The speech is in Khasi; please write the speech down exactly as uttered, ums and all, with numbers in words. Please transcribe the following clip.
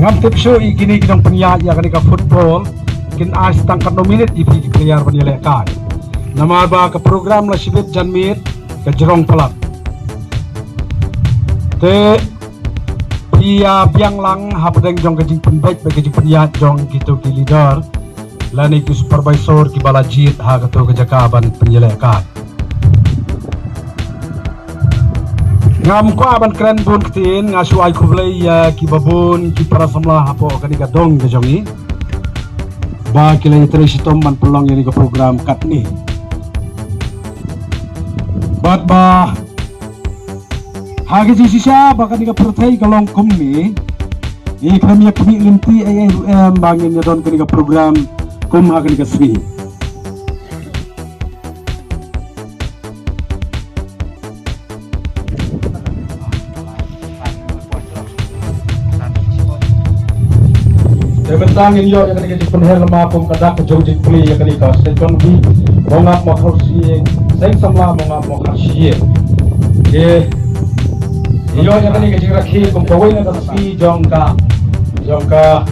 Ngam tip shuh i kine ki nongpynïaid ïa kane ka football kin ai tang katno minit i phi ki player ban ïalehkai. Namar ba ka program la shibit janmiet ka jrong palat. Te phi ïa biang lang hapdeng jong ka jingpynbeit bad ka jingpynïaid jong kito ki leader lane ki supervisor kiba la jied ha kato ka jaka ban pynïalehkai. Ngam kwah ban kren bun ktien, nga shu ai khublei ïa kiba bun ki para samla hapoh kane ka dong ka jong i ba ki la ïatrei shitom ban pynlong ïa kane ka program katne. Bad ba ha ka jingshisha ba kane ka pyrthei ka long kumne, i khlem ïa khmih lynti ei ei ruh em ba ngin ïa don kane ka program kum ha kane ka sngi. Te mynta ngin ïoh ïa kane ka jingpynher lama kum ka dak ka jong jingplie ïa kane ka Seng Convener Mawngap Mawkharshiing, Seng Samla Mawngap Mawkharshiing. Te ngin ïoh ïa kane ka jingrakhe kum kawei na ka sngi jong ka, jong ka